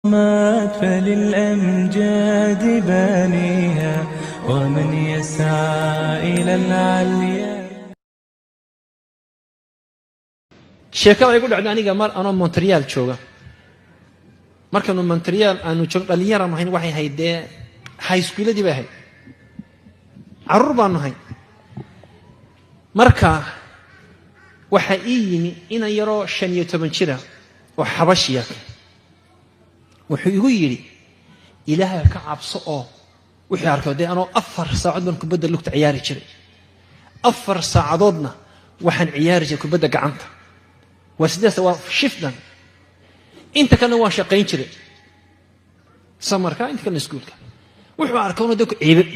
مات فللأمجاد بانيها ومن يسعى إلى العليا. Sheekada igu dhacday aniga mar anoo Montreal jooga, markaanu Montreal aanu joog, dhalinyaraan ahayn, waxay ahayd dee high schooladii bay ahayd, carruur baanu ahay. Marka waxaa ii yimi inan yaroo 15 jira oo xabashiya. Wuxuu igu yidhi, "Ilaahay ka cabso." Oo wuxuu arkay dee anoo 4 saacadood baan kubadda lugta ciyaari jiray, 4 saacadoodna waxaan ciyaari jiray kubadda gacanta. Waa sidees, waa shifdan. Inta kalena waan shaqayn jiray summerka, inta kalena iskuulka. Wuxuu arkay unoo dee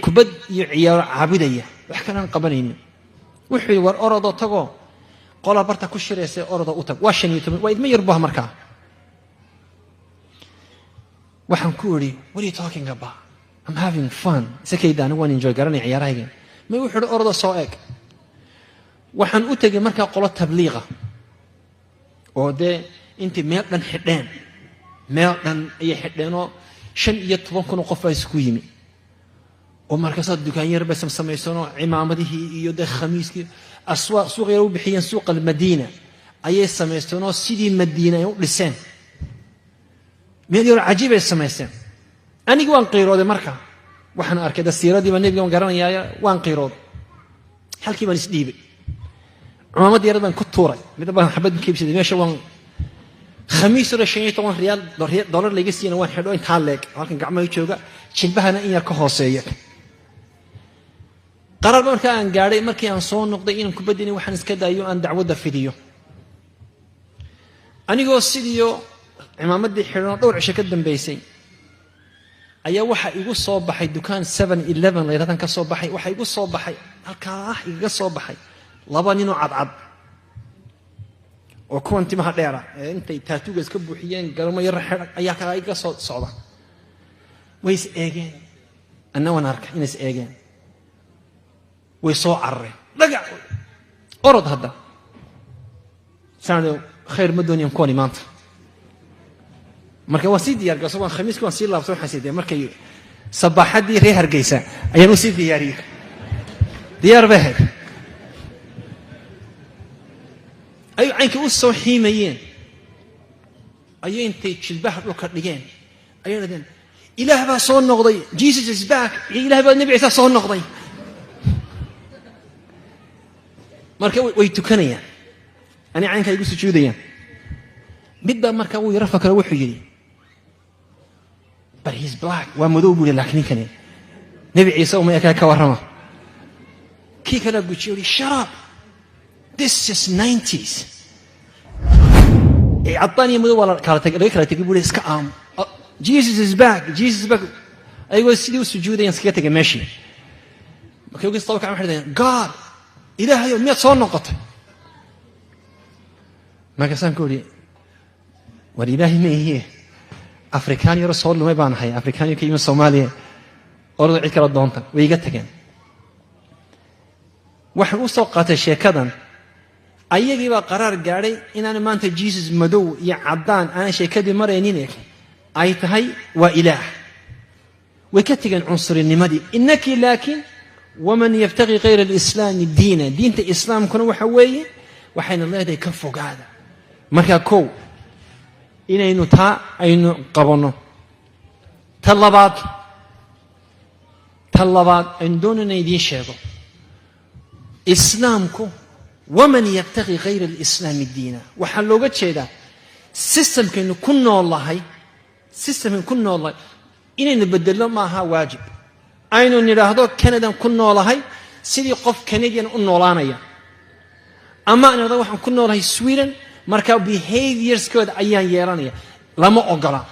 kubad iyo ciyaaro caabudaya, wax kale aan qabanaynin. Wuxuu yidhi, "War orodoo tagoo qolaa barta ku shiraysa, orodoo u tag." Waa 15, waa idma yar buha. Markaa waxaan ku idhi, "What are you talking about? I'm having fun." Isakayda anigu waan enjoy garanaya ciyaarahayga. May, wuxuu yidhi, "Orodoo soo eeg." Waxaan u tegay markaa qolo tabliiqa oo dee intay meel dhan xidheen, meel dhan ayay xidheenoo 15,000 oo qof baa isku yimi, oo markaasaa dukaan yar bay samsamaysanoo cimaamadihii iyo dee khamiiskii, aswaaq suuq yar u bixiyeen, suuqa almadiina ayay samaysteenoo sidii Madiina ay u dhiseen, meel yaroo cajiib ay samaysteen. Anigi waan qiirooday marka waxaan arkay de siiradiiba nebiga waan garanayaa, waan qiirooday. Halkii baan isdhiibay, cumaamad yarad baan ku tuuray, mid baan xabad ka iibsaday meesha, waan khamiis hore 15 riyaal dollar layga siiyana waan xidho, intaa leeg halkan gacmaha jooga, jilbahana in yar ka hooseeya. Qaraar markaa aan gaadhay markii aan soo noqday inaan kubaddini waxaan iska daayo, aan dacwadda fidiyo. Anigoo sidiio cimaamadii xidhanoo dhowr cisho ka dambaysay ayaa waxaa igu soo baxay dukaan 7-Eleven la yidhahdan ka soo baxay. Waxaa igu soo baxay halkaa igaga soo baxay laba ninoo cadcad oo kuwan timaha dheera ee intay tattooga iska buuxiyeen, garamo yar xidhan ayaa kaa iga soo socda. Way is eegeen, anna waan arkay inay is eegeen. Way soo carareen, dhagac orod. Hadda saan khayr ma doonayaan kuwani maanta. Marka waan sii diyaar garso, waan khamiiski waan sii laabtay. Waxaan sii dee markay sabaaxaddii reer Hargeysa ayaan u sii diyaariyey, diyaar bay ahayd. Ayuu caynkii u soo xiimayeen ayay intay jilbaha dhulka dhigeen ayay dhahdeen, "Ilaah baa soo noqday, Jesus is back, Ilaah baa, Nebi Ciisa soo noqday." Marka way tukanayaan, ani caynkaa igu sujuudayaan. Mid baa markaa wuu yaro fakaro, wuxuu yidhi, "But he's black, waa madow," buu yidhi, "laakiin ninkani Nebi Ciise uma ekaa, ka warrama?" Kii kalaa gujiyo yidhi, "Shut up, this is 90s, caddaan iyo madow waa laga kala tegay," buu yidhi, "iska aamo, Jesus is back, Jesus is back." Ayagoo sidii u sujuudayaan iskaga tegay meeshii. Markay uga soo kaceen waxay dhaheen, "God, Ilaahayow, miyaad soo noqotay?" Markaasaan ku idhi, "War Ilaahay ma ihiye, Afrikaan yaro soo lumay baan ahay, Afrikaan yaro ka yimid Soomaaliya, ordo cid kala doonta." Way iga tageen. Waxaan u soo qaatay sheekadan, ayagii baa qaraar gaadhay inaan maanta Jesus madow iyo caddaan aanan sheekadii maraynin, ay tahay waa Ilaah. Way ka tegeen cunsurinimadii. Innakii laakiin waman yabtaqi kayra alislaami diina, diinta islaamkuna waxa weeye waxayna leedahay ka fogaada. Marka kow inaynu taa aynu qabanno. Ta labaad aynu doonayna idiin sheego, islaamku waman yabtaqi kayra alislaami diina waxaa looga jeedaa systemkaynu ku noolahay. Systemkaynu ku noolahay inaynu bedelno maaha waajib. Aynu nidhaahdo Canadan ku noolahay, sidii qof Canadian u noolaanaya, ama aan idhahdo waxaan ku noolahay Sweden, marka behaviorskooda ayaan yeelanaya, lama ogola.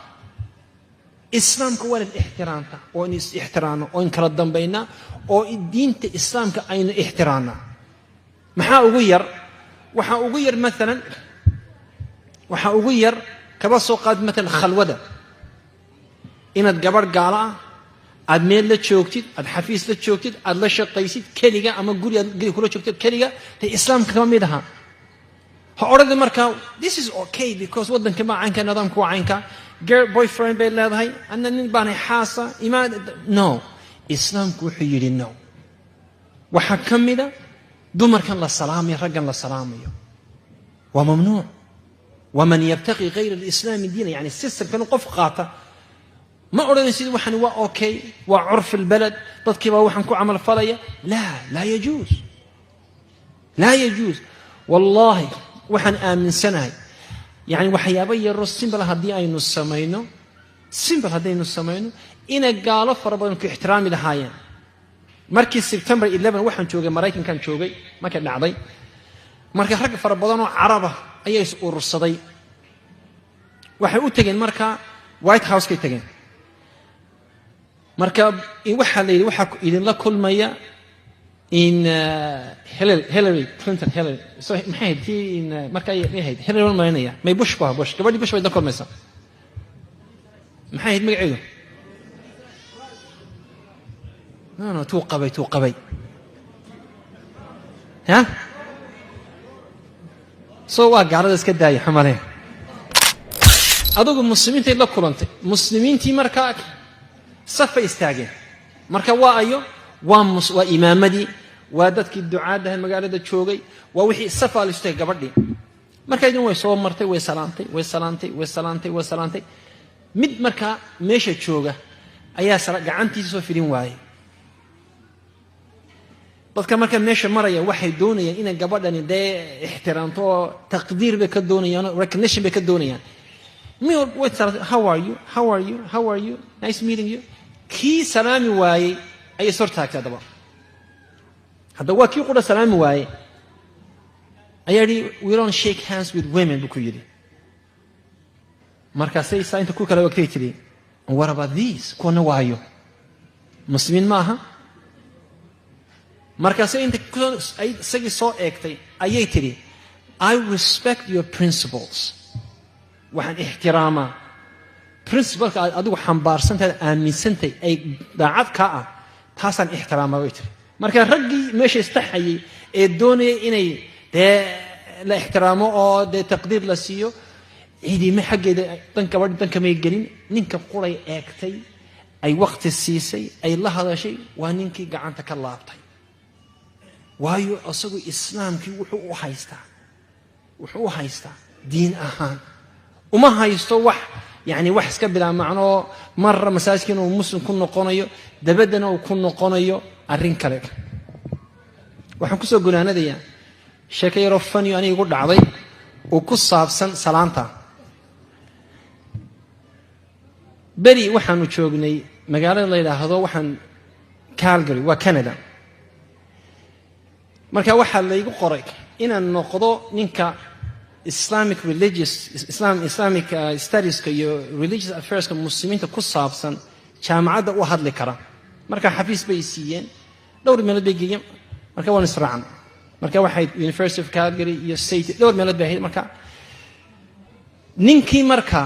Islaamka waa in ixtiraamta oo in is ixtiraamno oo in kala dambaynaa oo diinta islaamka aynu ixtiraamnaa. Maxaa ugu yar? Waxaa ugu yar maalan, waxaa ugu yar, kaba soo qaad maalan khalwada, inaad gabadh gaalo ah aad meel la joogtid, aad xafiis la joogtid, aad la shaqaysid keliga, ama guri aad guri kula joogtid keliga, dee islaamka kama mid aha. Ha odhada markaa, "This is okay because waddanka ma caynka, nidaamka waa caynka." Girl boyfriend bay leedahay, anna nin baanay xaasa imaan. No, Islaamku wuxuu yidhi no. Waxaa ka mida dumarkan la salaamayo, raggan la salaamayo waa mamnuuc. ومن يبتغ غير الإسلام دينا, yani systemkan qof qaata ma odhanaysid waxani waa okay, waa عرف البلد, dadkii baa waxaan ku camal falaya. لا, لا يجوز, لا يجوز. Wallaahi waxaan aaminsanahay, yani waxyaabo yaro simple haddii aynu samayno, simple haddaynu samayno, inay gaalo fara badan ku ixtiraami lahaayeen. Markii September 11 waxaan joogay Maraykankan joogay markay dhacday. Marka rag fara badan oo Caraba ayaa is urursaday, waxay u tegeen marka White House-kay tegeen. Marka waxaa la yidhi waxaa idinla kulmaya in Hillary Clinton. Hillary, so maxay ahayd tii in marka may ahayd Hillary waan malinaya, may Bush ku ahaa, Bush, gabadhii Bush bay la kulmaysaa. Maxay ahayd magaceedu? No, tuu qabay, tuu qabay. Ha, so waa gaalada iska daaya xumale. Adugu muslimiintay la kulantay. Muslimiintii markaa safay istaageen. Marka waa ayo? Waa imaamadii, waa dadkii ducaaddaha magaalada joogay, waa wixii safaa la istagay. Gabadhii marka idin way soo martay, way salaantay, way salaantay, way salaantay, way salaantay. Mid markaa meesha jooga ayaa gacantiisa soo fidin waayey. Dadka marka meesha maraya waxay doonayaan inay gabadhani dee ixtiraamto oo taqdiir bay ka doonayaan, recognition bay ka doonayaan. Mi way salaantay, "How are you? How are you? How are you? Nice meeting you." Kii salaami waayey ayay sor taagtay. Haddaba hadda waa kii qudha salaami waaye ayaa yidhi, "We don't shake hands with women," buu ku yidhi. Markaasay saa inta ku kala wagtay tiri, "What about these? Kuwana waayo muslimiin ma aha." Markaasay inta isagii soo eegtay ayay tidhi, "I respect your principles." Waxaan ixtiraamaa principleka aad adigu xambaarsantahay, aaminsantahay, ay daacad kaa ah, taasaan ixtiraamaa, bay tiri. Marka raggii meesha istaxayay ee doonayay inay dee la ixtiraamo oo dee taqdiir la siiyo, ciidime xaggeeda dan gabadhi dankamay gelin. Ninka quray eegtay, ay waqti siisay, ay la hadashay, waa ninkii gacanta ka laabtay. Waayo isagu Islaamkii wuxuu u haystaa diin ahaan, uma haysto wax yani wax iska bilaa macnoo. Marra masaajidkiina uu muslim ku noqonayo, dabaddana uu ku noqonayo arrin kale. Waxaan kusoo gunaanadayaa sheeko yaroo funny aniga igu dhacday oo ku saabsan salaanta. Beri waxaanu joognay magaalada la yidhaahdo waxaan Calgary, waa Canada. Marka waxaa laygu qoray inaan noqdo ninka Islamic religious Islam Islamic studieska iyo religious affairska muslimiinta ku saabsan jaamacadda u hadli kara. Marka xafiis bay siiyeen, dhowr meelood bay geeyeen. Marka waan israacnay. Marka waxay University of Calgary iyo state, dhowr meelood bay ahayd. Marka ninkii, marka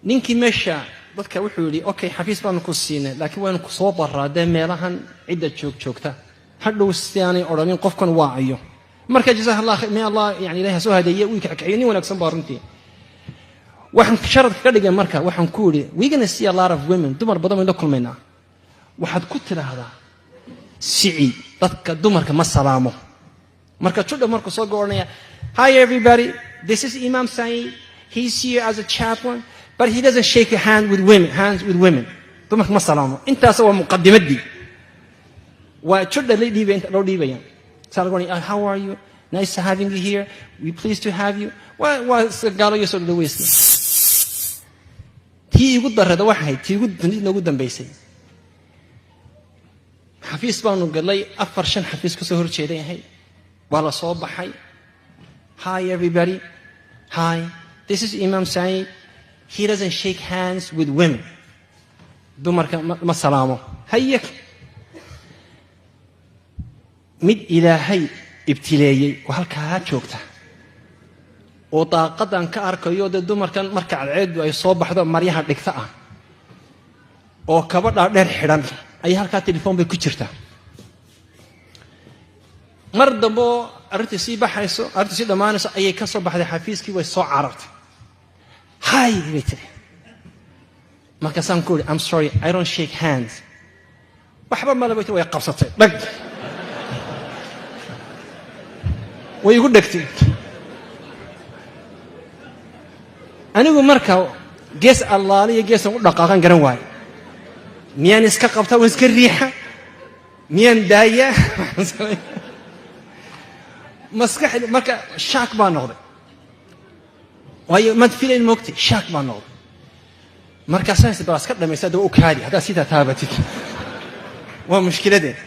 ninkii meesha dadka wuxuu yidhi, "Okay, xafiis baanu ku siinay, laakiin waynu ku soo baraa dee meelahan cidda joog joogta hadhow si aanay odhanin qofkan waa ayo." Marka jazaha Allah, may Allah, yani Ilahi ha soo hadeeye, wuu kackaciyo, nin wanaagsan baa runtii. Waxaan sharadka ka dhigay, marka waxaan ku idhi, "We gonna see a lot of women, dumar badan baynu la kulmaynaa. Waxaad ku tidhaahdaa Siciid dadka dumarka ma salaamo." Marka judha markuu soo goranaya, "Hi everybody, this is Imam Saeed. He's here as a chaplain, but he doesn't shake a hand with women, hands with women, dumarka ma salaamo." Intaas waa muqadimadii, waa judha la dhiibaya, inta loo dhiibaya. Saa lagu oranaya, "How are you? Nice to having you here. We pleased to have you." Waa gaalo iyo soo dhaweysa. Tii igu darada waxay ahayd tii igu noogu dambaysay. Xafiis baanu galay, afar shan xafiis kasoo horjeeday ahayd. Waa la soo baxay. "Hi everybody. Hi, this is Imam Saeed. He doesn't shake hands with women, dumarka ma salaamo." Haye, mid Ilaahay ibtileeyey oo halkaa joogta oo daaqadan ka arkayo dee dumarkan marka cadceeddu ay soo baxdo maryaha dhigta ah oo kabadhaa dheer xidhan ayaa halkaa telefoon bay ku jirtaa. Mar dambeoo arrintii sii baxayso, arrintii sii dhammaanayso, ayay ka soo baxday xafiiskii, way soo carartay. Hi bay tiri. Markaasaan ku uri, "I'm sorry, I don't shake hands." Waxba male bay tiri, way qabsatay, dhag way igu dhegtay. Anigu marka gees allaale iyo geesan u dhaqaaqan garan waayo. Miyaan iska qabta, waan iska riixa, miyaan daayaa? Maskaxdi marka shock baa noqday, waayo maad filayn moogtay. Shock baa noqday. Markaasaan is baa iska dhamaysa da u kaadi, haddaad sidaa taabatid waa mushkiladeen.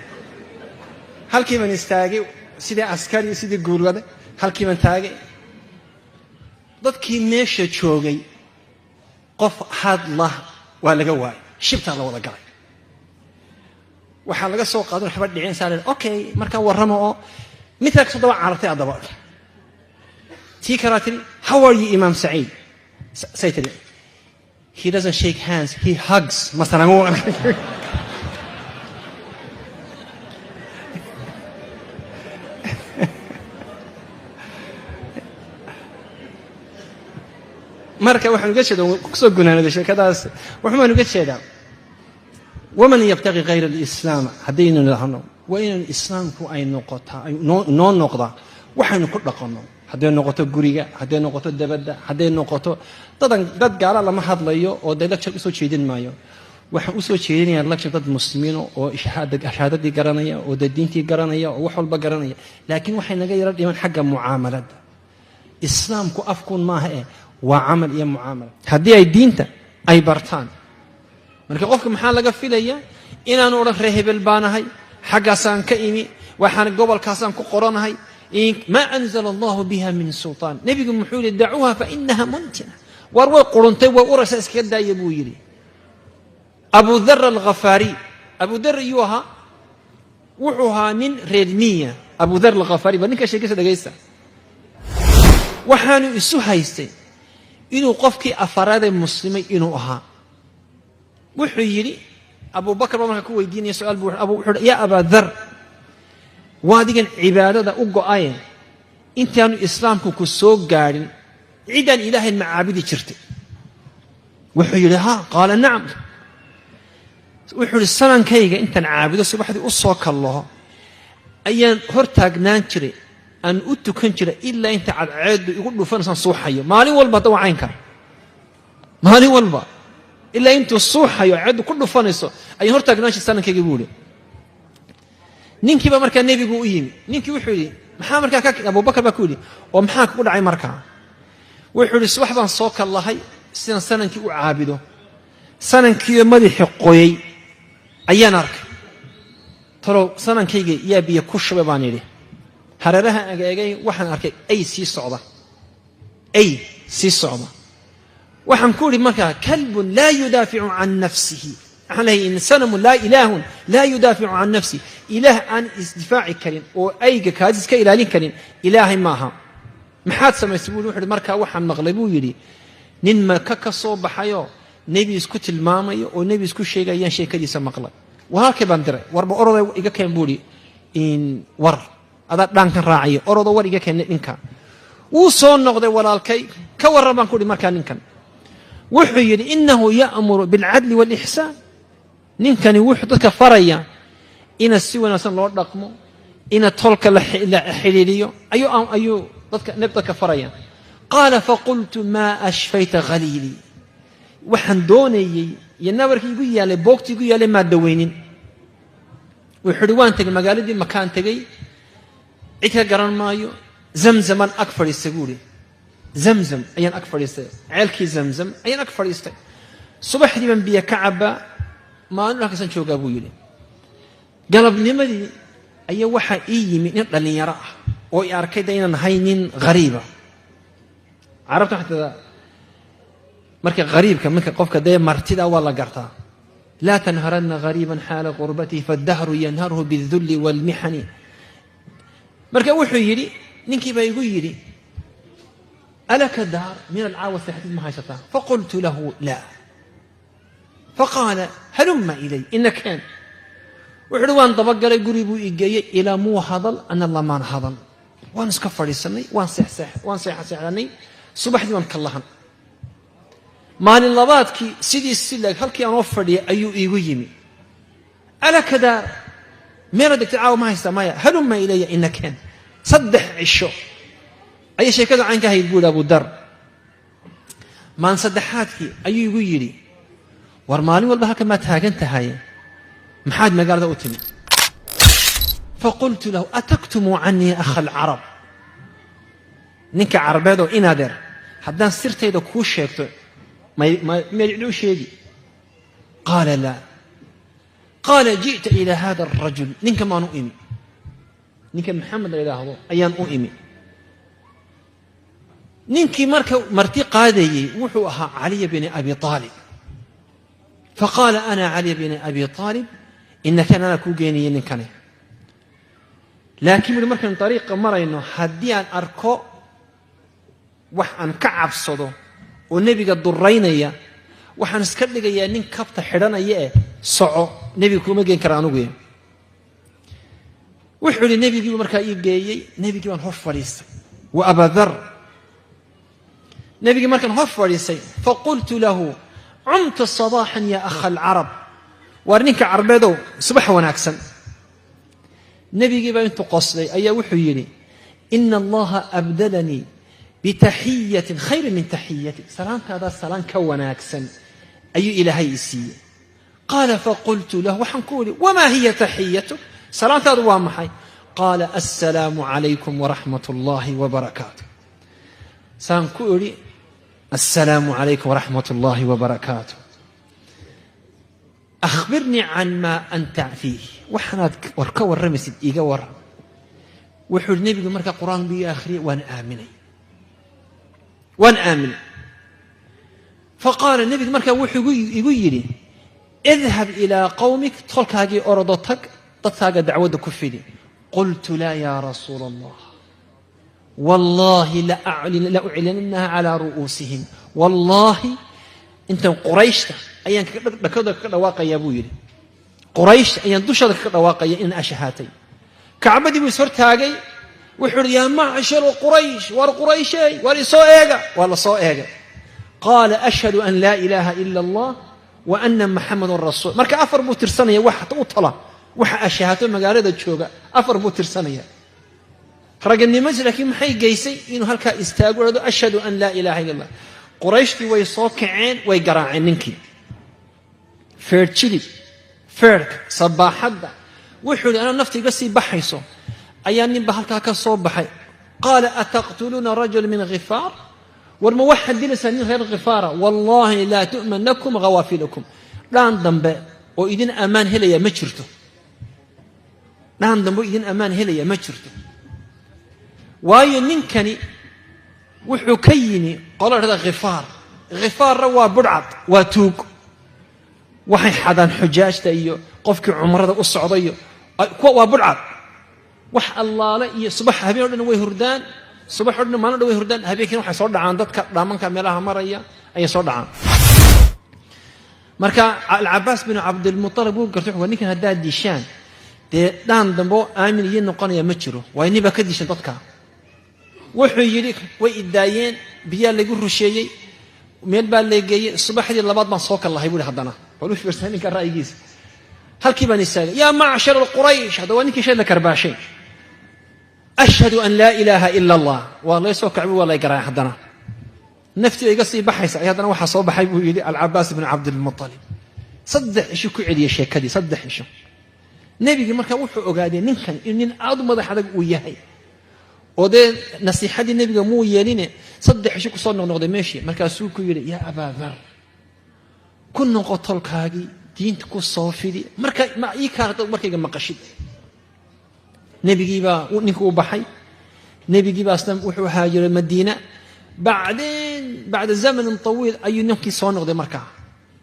Halkii baan istaagay sidii askari, sidii guurwade, halkii baan taagay. Dadkii meesha joogay qof hadla waa laga waayay, shibtaa la wada galay. Waxaa laga soo qaadan waxba dhicin saa. Okay, markaa warrama oo midkaa kasoo daba carartay haddaba. Tii kalaa tiri, "How are you, Imam Saciid?" Say tiri, "He doesn't shake hands, he hugs." Masalan, marka waxaan uga jeedaa, kusoo gunaanaday sheekadaas, waxbaan uga jeedaa, waman yabtaqi ghayra alislaam, haddaynu nidhaahno waa inaynu islaamku ay noqotaa, noo noqdaa waxaynu ku dhaqanno, hadday noqoto guriga, hadday noqoto dabadda, hadday noqoto dadan dad gaala lama hadlayo oo dee lecture usoo jeedin maayo. Waxaan usoo jeedinayaa lecture dad muslimiin oo shahaadadii garanaya, oo dee diintii garanaya, oo wax walba garanaya, laakiin waxay naga yaro dhiman xagga mucaamalada. Islaamku afkuun maaha eh, waa camal iyo mucaamala. Haddii ay diinta ay bartaan, marka qofka maxaa laga filayaa? Inaanu odhan ree hebel baanahay, xaggaasaan ka imi, waxaan gobolkaasaan ku qoranahay. Maa anzala allahu biha min sultaan. Nebigu muxuu yihi? Dacuuha fa inaha muntina. Waar way quruntay, way uraysa, iskaga daaya buu yidhi. Abu Dhar Alghafaari, Abu Dhar iyuu ahaa? Wuxuu ahaa nin reer miya. Abu Dhar Alghafaari ba ninka sheekaysa dhegaysta. Waxaanu isu haystay inuu qofkii afaraadee muslimay inuu ahaa. Wuxuu yidhi, Abu Bakr baa marka ku weydiinaya su-aal bu wuxuu hi, "Yaa Abaa Dhar, waa adigan cibaadada u go'aye, intaanu islaamku ku soo gaadhin ciddaan ilaahayn ma caabudi jirtay?" Wuxuu yidhi, "Ha." Qaala, "Nacam." Wuxuu yidhi, "Sanankayga intaan caabudo, subaxdii u soo kallaho, ayaan hor taagnaan jiray, aan u tukan jiray ilaa inta cadceeddu igu dhufanaysaan suuxayo maalin walba. Hadda waa caynka, maalin walba ilaa intuu suuxayo, cadceeddu ku dhufanayso, ayaan hor taagnaan jiray sanankayga," buu yidhi. Ninkiiba markaa nebigu u yimi. Ninkii wuxuu yidhi, maxaa markaa ka, Abubakar baa ku yidhi, "Oo maxaa kugu dhacay markaa?" Wuxuu yidhi, "Subax baan soo kallahay sidaan sanankii u caabudo, sanankiioo madaxii qoyay ayaan arkay. Talow sanankayga yaa biyo ku shubay baan idhi. Hareeraha egeegay, waxaan arkay ay sii socda, ay sii socda. Waxaan ku idhi markaa, kalbun laa yudaaficu can nafsihi, waxaan lehay sanamun laa ilaahun laa yudaaficu can nafsihi, ilaah aan isdifaaci karin oo ayga kaadis ka ilaalin karin ilaahay maaha. Maxaad samaysay?" buu. Wuxu uhi, "Markaa waxaan maqlay," buu yidhi, "nin Maka ka soo baxayoo nebi isku tilmaamayo oo nebi isku sheegayaan sheekadiisa maqlay. Walaalkay baan diray, warba oroda iga keen," buu ihi, "war adaa dhaankan raacaya, orodo war iga keen ninka." Wuu soo noqday walaalkay. "Ka warran," baan ku uhi markaa ninkan. Wuxuu yidhi, "Inahu ya'muru bilcadli waalixsaan. Ninkani wuxuu dadka faraya ina si wanaagsan loo dhaqmo, ina tolka la xidhiidhiyo ayuu dadka neb dadka faraya. Qaala, faqultu maa ashfayta khaliilii, waxaan doonayey iyo nabarkii igu yaalay, boogtii igu yaalay maa daweynin." Wuxuu uhi, "Waan tegey magaaladii Makaan tegey, cid ka garan maayo. Zamzamaan ag fadhiistay," buu ihi, "Zamzam ayaan ag fadhiistay, ceelkii Zamzam ayaan ag fadhiistay. Subaxdii baan biyo ka cabbaa, maalin halkaasaan joogaa," buu yidhi. "Galabnimadii ayaa waxaa ii yimi nin dhallinyaro ah oo i arkay da inaan ahay nin hariiba." Carabta waxay tidaa marka hariibka, marka qofka dee martida waa la gartaa: laa tanharanna ghariiban xaala qurbatihi, faddahru yanharhu bildulli waalmixani. Marka wuxuu yidhi, ninkii baa igu yidhi, "Alaka daar min alcaawa seexdid ma haysataa?" Faqultu lahu, "Laa." Faqaala, "Halumma ilay, ina keen." Wuxu uhi, "Waan dabagalay, guri buu igeeyey. Ilaa muu hadal, ana lamaan hadal. Waan iska fadhiisanay, waan seexseexanay. Subaxdii waan ka lahan." Maalin labaadkii sidii silag halkii anoo fadhiya ayuu iigu yimi. ألك دار, meela degtay caawa ma haystaa? Maya. هلم إلي, inakeen. 3 cisho ayay sheekadu cayn ka hayd, buuhi Abu Dar. Maalin saddexaadkii ayuu igu yidhi: "War maalin walba halkan maad taagan tahay, maxaad magaalada u timi?" فقلت له: أتكتم عني أخا العرب? Ninka carabeed oo inadeer, haddaan sirtayda kuu sheegto, miyaad u sheegi? قال: لا. قال: جئت إلى هذا الرجل. Ninkan baan u imi, ninka Maxamed la yidhaahdo ayaan u imi. Ninkii marka marti qaadayey wuxuu ahaa Caliya bni Abi Aalib. فقال: أنا علي بن أبي طالب, inakan anaa kuu geeniyey ninkani. Laakiin, buui, markaan dariiqa marayno, haddii aan arko wax aan ka cabsado oo nebiga duraynaya, waxaan iska dhigayaa nin kabta xidhanaya eh soco, nebiga kuuma geen kara anugu. Wuxuu idhi: "Nebigiibu markaa ii geeyey. Nebigii baan hor fadhiistay wa Abadar. Nebigii markaan hor fadhiistay, فقلت له: عمت صباحا يا أخا العرب. Waar ninka carbeedow, subax wanaagsan." Nebigii baa intuu qoslay ayaa wuxuu yidhi: "إن الله أبدلني بتحية خير من تحيتك." Salaantaadaa salaan ka wanaagsan ayuu Ilaahay i siiyey. قال: فقلت له, waxaan ku idhi: "وما هي تحيتك? Salaantaadu waa maxay?" قال: السلام عليكم ورحمة الله وبركاته. Saan ku idhi: "السلام عليكم ورحمة الله وبركاته. أخبرني عن ما أنت فيه." Waxaanaad war ka warramaysid iiga waran. Wuxuu ihi nebigu: "Markaa Qur-aan bii akhriyay, waan aaminay, waan aaminay." فقال, nebigu markaa wuxuu igu yidhi: "اذهب إلى قومك." Tolkaagii orodo tag, dadkaaga dacwadda ku fidi. قلت: لا يا رسول الله, والله لأعلننها على رؤوسهم. Wallaahi, intan Qurayshta ayaan dhakada kaga dhawaaqayaa, buu yidhi. Qurayshta ayaan dushooda kaga dhawaaqaya inaan ashahaatay. Kacbadii buu is hortaagay. Wuxuu ihi: "يا معشر قريش." Waar Qurayshey, waar isoo eega. Waa la soo eegay. قال: أشهد أن لا إله إلا الله وأن محمدا رسول. Marka afar buu tirsanaya wax u tala, waxa ashahaato magaalada jooga afar buu tirsanaya. Raganimadiis laakiin maxay geysay? Inuu halkaa istaago, hado: "أشهد أن لا إله إلا الله." Qurayshtii way soo kaceen, way garaaceen ninkii feer jilib, feerka sabaaxadda. Wuxuu yidhi: "Anaa nafta iga sii baxayso ayaa ninba halkaa ka soo baxay." قال: أتقتلون رجل من غفار? War ma waxaad dilaysaa nin reer Khifaara? والله لا تؤمن لكم غوافلكم. Dhaan dambe oo idin ammaan helaya ma jirto, dhaan dambe oo idin ammaan helaya ma jirto. Waayo, ninkani wuxuu ka yimi qola dhahda Khifaar. Khifaarna waa budhcad, waa tuug. Waxay xadaan xujaajta iyo qofkii cumrada u socdayo. Kuwa waa budhcad. Wax allaale iyo subax, habeen o dhan way hurdaan, subax o dhan, maalin o dhan way hurdaan. Habeenkiina waxay soo dhacaan dadka dhaamanka meelaha maraya ayay soo dhacaan. Marka Alcabaas binu Cabdilmualib wuu gartay: waa ninkan haddaad dishaan, dee dhaan dambe oo aamin iyo noqonaya ma jiro, waayo nin baa ka dishan dadka. Wuxuu yidhi: "Way idaayeen, biyaa lagu rusheeyey, meel baa la geeyey. Subaxdii labaad baan soo kallahay," buui. Haddana bal u fiirsan ninka ra'yigiisa. "Halkii baan istaagay: 'يا معشر قريش.'" Hadda waa ninkii shay la karbaashay. "أشهد أن لا إله إلا الله." Waa lay soo kacbi, waa lay garaay. Haddana naftii iga sii baxaysa ay haddana waxaa soo baxay, buu yidhi, Alcabaas bnu Cabdilmualib. 3 cisho ku celiyey sheekadii, 3 cisho. Nebigii markaa wuxuu ogaaday ninkan in nin aad u madax adag uu yahay, oo dee nasiixadii nebiga muu yeeline. 3 cisho kusoo noqnoqday meeshii. Markaasuu ku yidhi: "Yaa Abaa Dar, ku noqo tolkaagii, diinta ku soo fidi. Marka ma ii kaa markayga maqashid." Nebigiibaa ninka u baxay. Nebigiibaa asna wuxuu haajiray Madiina. Bacdeen, بعد زمن طويل, ayuu ninkii soo noqday. Markaa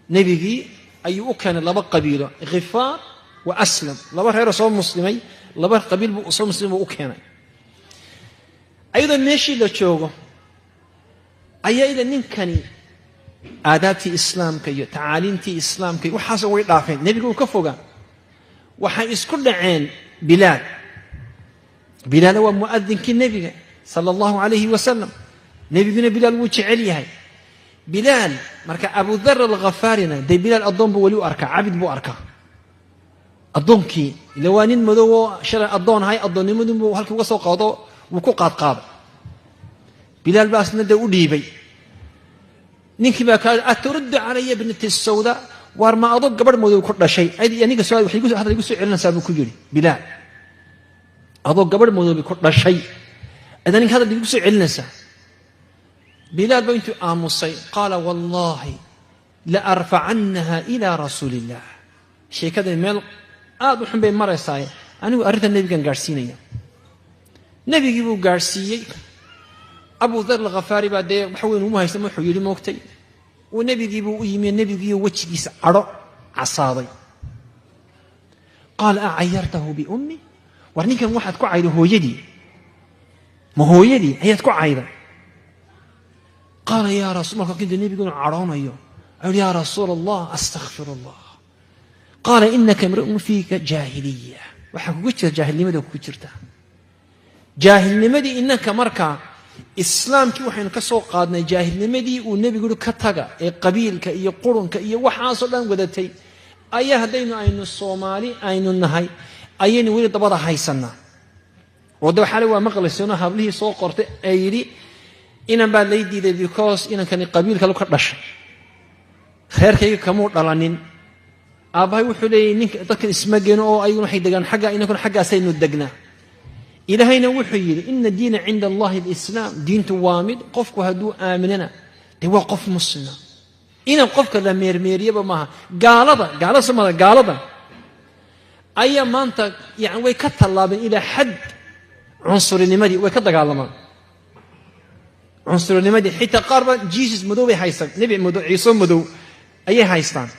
nebigii ayuu u keenay laba qabiilo, Khifaar wa Aslam, laba reeroo soo muslimay, laba qabiil buu soo muslim buu u keenay. Ayadoo meeshii la joogo ayaa ida ninkani aadaabtii Islaamka iyo tacaaliimtii Islaamka iyo waxaasoo way dhaafeen. Nebiga uu ka fogaa. Waxay isku dhaceen Bilaal. Bilaala waa mu'adinkii nebiga صلى الله عليه وسلم. Nebiguna Bilaal wuu jecel yahay. Bilaal marka Abu Dar Alghafaarina dee Bilaal addoon buu weli u arkaa, cabid buu arkaa addoonkii. Ila waa nin madow oo shalay addoon ahay, addoonnimadunbuu halkii uga soo qaado, wuu ku qaadqaaday. Bilaal baa asna dee u dhiibay. Ninkii baa kaa: "أترد علي ابنتي السوداء?" Waar ma adoo gabadh madow ku dhashay aniga su hadal igu soo celinaysaa, buu ku yidhi Bilaal. Adoo gabadh madoobi ku dhashay ad aniga hadal igu soo celinaysaa? Bilaal ba intuu aamusay قال: "والله لأرفعنها إلى رسول الله." Sheekadan meel aad u xun bay maraysaa, anigu arrinta nebigan gaadhsiinaya. Nebigii buu gaadhsiiyey. Abu Dar Alkhafaari baa dee wax weyn uma haysta, wuxuu yidhi moogtay uu nebigiibuu u yimi, nebigiiyo wejigiisa cadho casaaday. قال: أعيرته بأمه? War ninkan waxaad ku cayday hooyadii? Ma hooyadii ayaad ku cayday? قال: يا رسول, marka kinta nebigu inuu cadhoonayo ayuu: "يا رسول الله، أستغفر الله." قال: إنك امرؤ فيك جاهلية. Waxaa kugu jira jaahilnimada, kugu jirta jaahilnimadii. Innanka markaa islaamkii waxaynu ka soo qaadnay jaahilnimadii uu nebigu yidhi ka taga, ee qabiilka iyo qurunka iyo waxaasoo dhan wadatay, ayaa haddaynu aynu Soomaali aynu nahay ayaynu weli dabada haysanaa. Oo de xalay waa maqlayseenoo hablihii soo qortay ee yidhi: "Inan baa lay diiday because inankani qabiil kale ka dhashay, reerkayga kamuu dhalanin. Aabbahay wuxuu leeyahy ninka dadkan isma geno oo ayaguna waxay degaan xagga, inankuna xaggaasaynu degnaa." Ilaahayna wuxuu yidhi: "إن الدين عند الله الإسلام." Diintu waa mid, qofku hadduu aaminana dee waa qof muslima. Inan qofka la meermeeriyaba maaha. Gaalada, gaalada somada, gaalada ayaa maanta yani way ka tallaabeen ilaa xad cunsurinimadii, way ka dagaalamaan cunsurinimadii. Xitaa qaar baa Jesus madow bay haystaan, nebi madow, Ciise madow ayay haystaan.